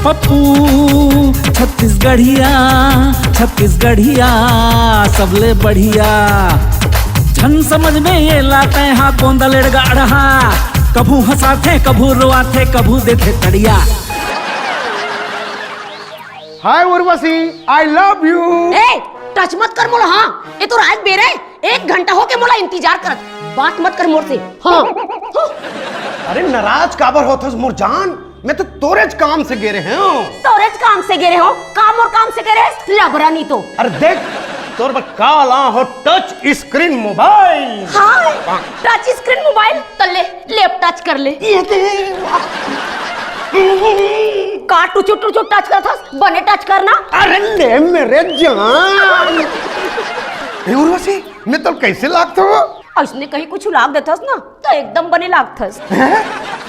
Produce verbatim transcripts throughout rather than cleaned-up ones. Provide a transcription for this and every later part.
पप्पू छत्तीसगढ़िया, छत्तीसगढ़िया सबले बढ़िया। झन समझ में ये लाते हा गोंदा लेड़गा अड़हा। कभू हंसाथे, कभू रोआथे, कभू देथे तड़िया। Hi Urvashi, I love you। ए, टच मत कर मोला। हाँ, ये तो रात बेरे, एक घंटा हो के मोला इंतजार करत। बात मत कर मोर से। हाँ। अरे नाराज काबर होथस मोर जान? मैं तो तोरेच काम से गे रहे हूँ। तोरेच काम से गे रहे हो? काम और काम से गे रहे, लबरा नहीं तो। अरे देख, तोर बर का ला हो, टच स्क्रीन मोबाइल। हाँ, टच स्क्रीन मोबाइल। त ले, ले अब टच कर ले। ये दे। का टुचु टुचु टच करथस? बने टच करना। अरे ले मेरे जान। ए उर्वशी, मैं तो कैसे लागत हूँ? ऐसने कहीं कुछ लाग देथस ना, तो एकदम बने लागथस। हैं?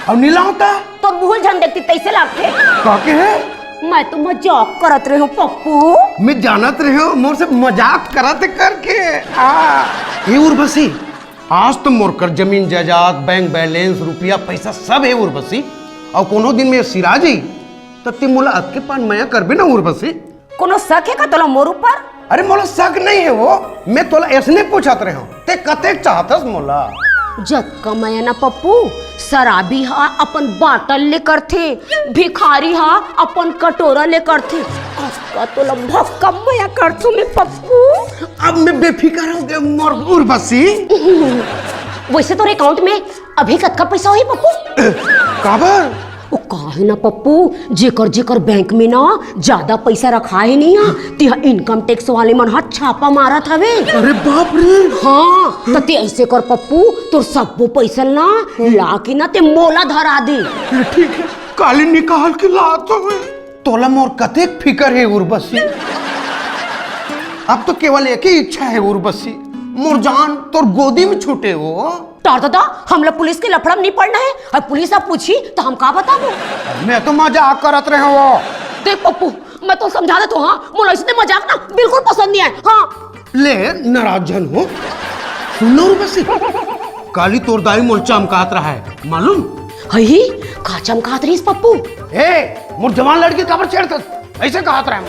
अब नहीं लाऊं ता? तो भूल झन देखती तैसे लागथे। का के है? मैं तो मजाक करत रहे हूँ पप्पू। मैं जानत रहे हूँ मोर से मजाक करत करके। आ, ए उर्वशी, आज तो मोर कर जमीन जायदाद, बैंक बैलेंस, रुपया पैसा सब है उर्वशी। और कोनो दिन में सिरा जी, त ते मोला अतके पान मया करबे ना उर्वशी? कोनो शक है का तोला मोर ऊपर? अरे मोला शक नहीं है वो, मैं तोला ऐसने पूछत रहे हूँ, ते कतेक चाहतस मोला? जतका मया ना पप्पू, शराबी हा अपन बाटल ले करथे, भिखारी हा अपन कटोरा ले करथे। अतका तोला भक्का मया करथू मैं पप्पू। अब मैं बेफिकर हो गया मोर उर्वशी। वैसे तोर अकाउंट में अभी कतका पैसा होही पप्पू? काबर? वो का है ना पप्पू, जेकर जेकर बैंक में ना ज्यादा पैसा रखा है नहीं है, तिहा इनकम टैक्स वाले मन हा छापा मारत हवे। अरे बाप रे। हाँ, त ते ऐसे कर पप्पू, तोर सब्बो पैसा ना ला के ना ते मोला धरा दे। ठीक है, काली निकाल के लात हूँ। तोला मोर कतेक फिकर है उर्वशी। अब तो केवल एक ही इच्छा है उर्वशी, मोर जान तोर गोदी में छूटे हो। टार दादा, हमला पुलिस के लफड़ा में नहीं पड़ना है। अब पुलिस अब पूछी तो हम का बताबो? मैं तो मजाक करत रहे हूँ। देख पप्पू, मैं तो समझा देता हूँ, हाँ, मोला इसने मजाक ना बिल्कुल पसंद नहीं आए। हाँ। ले, नाराज झन हो। सुन ना उर्वशी, काली तोर दाई मोला चमकात रहा है, मालूम? हई, का चमकात रहिस पप्पू? ए, मोर जवान लड़की काबर छेड़थस? ऐसे कहत रहा है।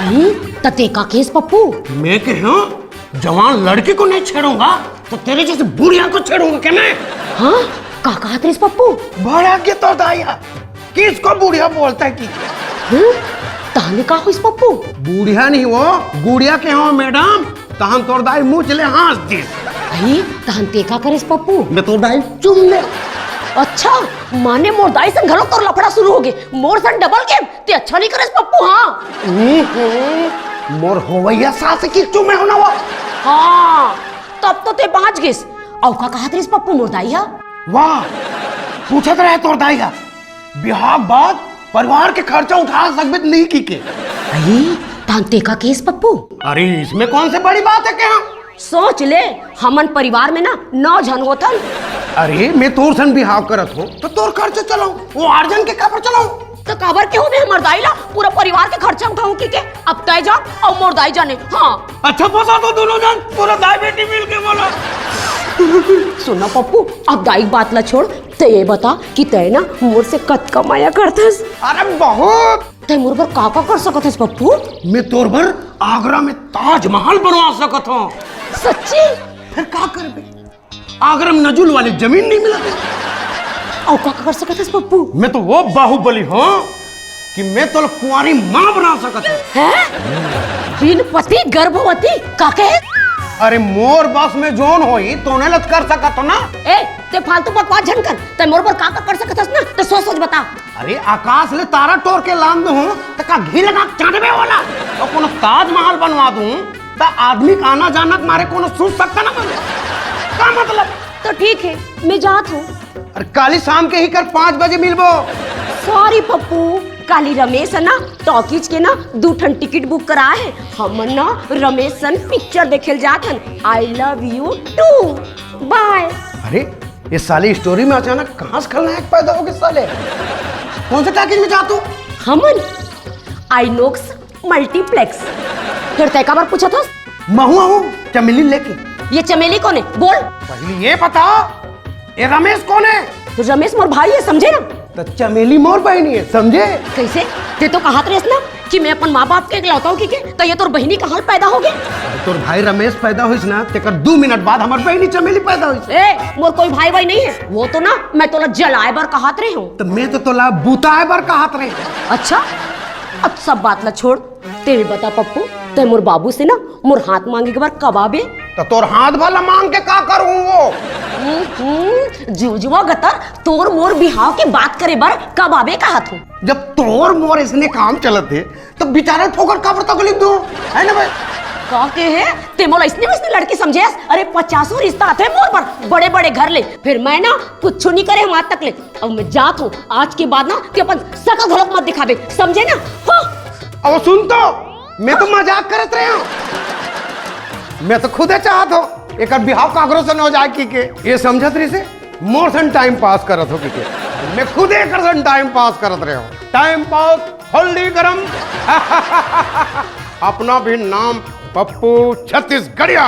हई, त ते का केस पप्पू? मैं कहे हूँ, जवान लड़की को नहीं छेड़ूंगा, तो तेरे जैसे बुढ़िया को छेड़ूंगा क्या मैं? हाँ? का कहत रहिस पप्पू? भड़क गया तोर दाई हा। किसको बुढ़िया बोलता है कि? हम्म? तहने का होइस पप्पू? बुढ़िया नहीं वो, गुड़िया के हो मैडम। तहन तोर दाई मुँह ले हंस दिस। अरे, तहन ते का करेस पप्पू? मैं तोर दाई चुम ले। अच्छा, माने मोर दाई सन घलो तोर लफड़ा शुरू हो गए। मोर सन डबल गेम। ते अच्छा नहीं करेस पप्पू, हाँ। हम्म, मोर होवैया सास की चुमे हो ना वो। हाँ, तब तो ते बाँच गेस। अउ का कहत रहिस पप्पू मोर दाई हा? वाह, पूछत रहे तोर दाई हा, बिहाव बाद परिवार के खर्चा उठा सकबे त नहीं की के। अरे, तहन ते का केस पप्पू? अरे, इसमें कौन सी बड़ी बात है क्या? सोच ले, हमन परिवार में ना नौ झन होथन। अरे, मैं तोर सन बिहाव करत हो, तो तोर खर्चा चलाऊं, वो आठ झन के काबर चलाऊं? तो काबर के हो बे हमर दाई ला पूरा परिवार के खर्चा उठाऊं की के? अब तय जा अउ मोर दाई जाने। हाँ। अच्छा फंसा तो दोनों जन, पूरा दाई बेटी मिल के बोला। सुन ना पप्पू, अब दाई के बात ला छोड़, ते ये बता कि तय ना मोर से कतका मया करथस? अरे बहुत। तय मोर बर का का कर सकत हस पप्पू? मैं तोर बर आगरा में ताजमहल बनवा सकत हूँ। सच्ची? फिर का करबे? आगरा में नजुल वाली जमीन नहीं मिलत। अउ का कर सकत हस पप्पू? मैं तो वो बाहुबली हूँ कि मैं तो कुंवारी माँ बना सकत हूँ। हैं? बिन पति गर्भवती का कहे? अरे मोर बस में जोन होई तोने लत कर सकत हो ना। ए, ते फालतू बकवास झन कर। ते मोर बर का का कर सकत हस ना, ते सोच सोच बता। अरे आकाश ले तारा टोर के लान दूँ त का घी लगा के चाटबे वाला? अउ कोनो ताजमहल बनवा दूँ त आदमी के आना जाना के मारे कोनो सूझ सकता ना बने। का मतलब? तो ठीक है, मैं जात हूँ। अरे काली शाम के ही कर पाँच बजे मिलबो। सॉरी पप्पू, काली रमेश है ना, टॉकीज के ना दू ठन टिकट बुक करा है। हमन ना रमेश सन पिक्चर देखे ल जात हन। I love you too, bye। अरे ये साली स्टोरी में अचानक कहाँ से खलनायक पैदा हो गए साले? कौन से टॉकीज में जात हो? हमन आइनोक्स मल्टीप्लेक्स। फिर तय काबर पूछत हस? महू आहूँ चमेली लेके। ये चमेली कौन है? बोल। पहले ये बता, ये रमेश कौन है? रमेश मोर भाई है, समझे ना? त चमेली मोर बहिनी हे, समझे? कइसे? तें तो कहत रहेस ना कि मैं अपन माँ बाप के इकलौता हूँ कहिके, त ये तोर बहिनी कहाँ ले पैदा होगे? अरे, तोर भाई रमेश पैदा होइस ना, तेकर दू मिनट बाद हमर बहिनी चमेली पैदा होइस। ए, मोर कोई भाई वाई नइ हे, वो तो ना मैं तोला जलाए बर कहत रहे हूँ। त मैं तो तोला बुताए बर कहत रहे हूँ। अच्छा, अब सब बात ला छोड़, तें बता पप्पू, तें मोर बाबू से ना मोर हाथ मांगे के बर कब आबे? त तोर हाथ भला मांग के का करूँ वो? हम्म, जुजुआ गतर, तोर मोर बिहाव के बात करे बर कब आबे कहत हूँ। जब तोर मोर इसने काम चलत हे, त बिचारा ठोकर काबर तकलीफ दो, है ना भाई? का के हे? तें मोला इसने वइसने लड़की समझेस? अरे, पचासों रिश्ता आथे मोर बर, बड़े-बड़े घर ले। फिर मैं ना कुछु नइ करे हूँ आज तक ले। अब मैं जात हूँ, आज के बाद ना तें अपन सकल घलोक मत दिखाबे, समझे ना? हाँ। अब सुन तो, मैं तो मजाक करत रहे हूँ, मैं तो खुदे चाहत हूँ एकर बिहाव काकरो से न हो जाए कहिके। ये समझत रहिसे मोर सन टाइम पास करत हो कहिके, मैं खुदे एकर सन टाइम पास करत रहे हूँ। टाइम पास हल्दी गरम। अपना भी नाम पप्पू छत्तीसगढ़िया।